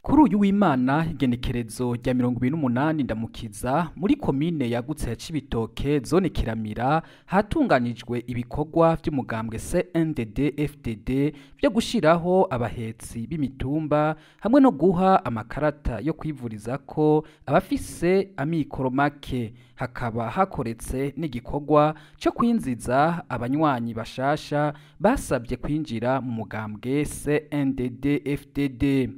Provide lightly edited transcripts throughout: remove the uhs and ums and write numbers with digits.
Kuri uyu w'Imana igenekerezo rya 28 Ndamukiza muri komine yagutse ya Cibitoke zone Kiramira hatunganijwe ibikorwa vy'umugambwe CNDD FDD vyo gushiraho abahetsi b'imitumba hamwe no guha amakarata yo kwivurizako abafise amikoro make. Hakaba hakoretse n'igikorwa cyo kwinziza abanywanyi bashasha basabye kwinjira mu mugambwe CNDD FDD.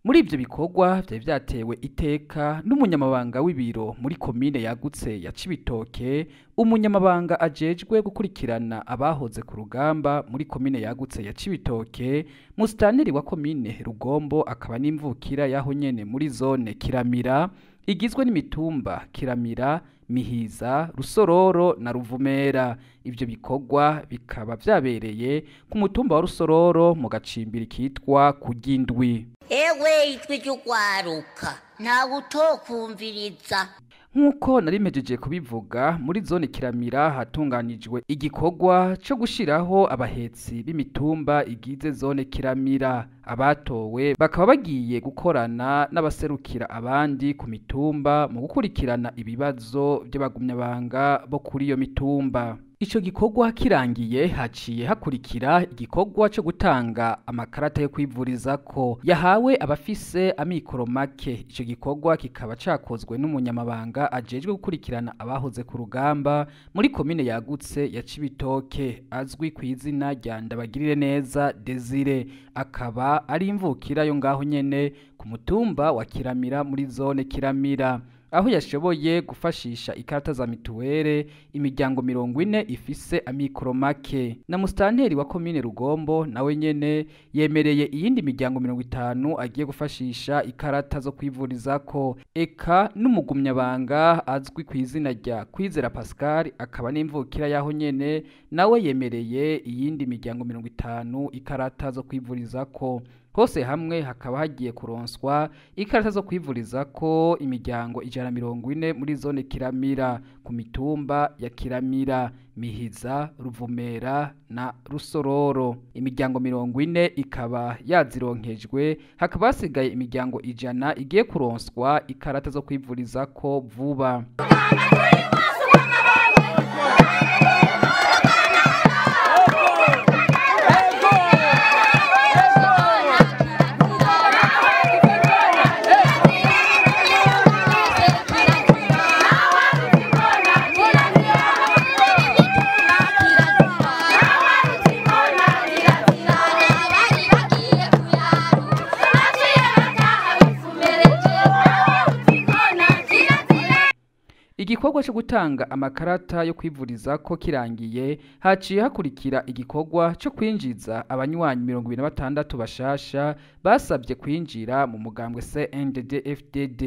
Muri ivyo bikorwa vyari vyatewe iteka n'umunyamabanga w'ibiro muri komine yagutse ya Cibitoke, umunyamabanga ajejwe gukurikirana abahoze ku rugamba muri komine yagutse ya Cibitoke, musitanteri wa komine Rugombo akaba n'imvukira yaho nyene muri zone Kiramira igizwe n'imitumba Kiramira, Mihiza, Rusororo na Ruvumera. Ivyo bikorwa bikaba vyabereye ku mutumba wa Rusororo mu gacimbiri kitwa Kugindwi. Ewe ijwi ry'ugwaruka ntawe utokumviriza. Nk'uko narimejeje kubivuga, muri zone Kiramira hatunganijwe igikorwa co gushiraho abahetsi b'imitumba igize zone Kiramira. Abatowe bakaba bagiye gukorana n'abaserukira abandi ku mitumba mu gukurikirana ibibazo by'abagumyabanga bo kuri iyo mitumba. Ico gikorwa kirangiye haciye hakurikira igikorwa co gutanga amakarata yo kwivurizako yahawe abafise amikoro make. Ico gikorwa kikaba cakozwe n'umunyamabanga ajejwe gukurikirana abahoze ku rugamba muri komine yagutse ya Cibitoke azwi ku izina rya Ndabagirire neza Desire, akaba ari imvukira yo ngaho nyene ku mutumba wa Kiramira muri zone Kiramira, aho yashoboye gufashisha ikarata za mituwere imiryango 40 ifise amikoro make. Na musitanteri wa komine Rugombo nawe nyene yemereye iyindi miryango 50 agiye gufashisha ikarata zo kwivurizako. Eka n'umugumyabanga azwi ku izina rya Kwizera Pascal akaba n'imvukira yaho nyene nawe yemereye iyindi miryango 50 ikarata zo kwivurizako. Hose hamwe hakaba hagiye kuronswa ikarata zo kwivurizako imiryango 140 muri zone Kiramira ku mitumba ya Kiramira, Mihiza, Ruvumera na Rusororo. Imiryango 40 ikaba yazironkejwe, hakaba hasigaye imiryango 100 igiye kuronswa ikarata zo kwivurizako vuba. Igikorwa cyo gutanga amakarata yo kwivurizako kirangiye haciye hakurikira igikorwa cyo kwinjiza abanywanyi 26 bashasha basabye kwinjira mu mugambwe CNDD FDD.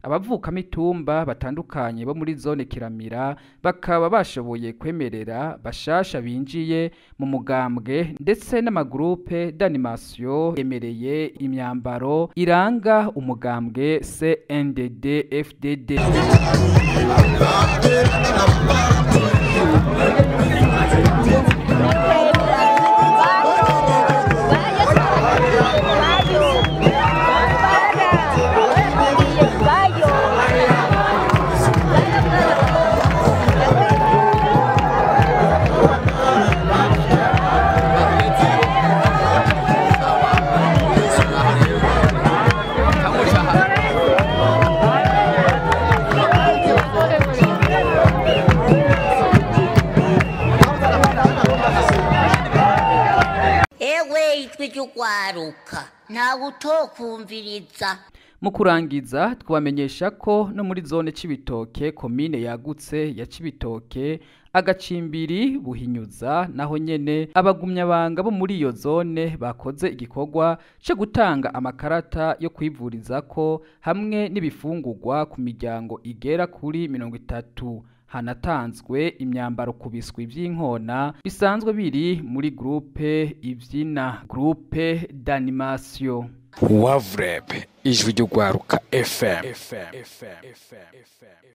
Abavuka mitumba batandukanye bo muri zone Kiramira bakaba bashoboye kwemerera bashasha binjiye mu mugambwe, ndetse n'amagroupe d'animation yemereye imyambaro iranga umugambwe CNDD FDD. Ewe ijwi ry'ugwaruka ntawe utokumviriza. Mu kurangiza twabamenyesha ko no muri zone Cibitoke komine yagutse ya Cibitoke agacimbiri Buhinyuza naho nyene abagumyabanga bo muri iyo zone bakoze igikorwa cyo gutanga amakarata yo kwivurizako hamwe n'ibifungurwa ku miryango igera kuri 30. Hanatanzwe imyambaro ku biswi vy'inkona bisanzwe biri muri groupe ivyina, groupe d'animation. Wavreb, ijwi ry'urwaruka FM.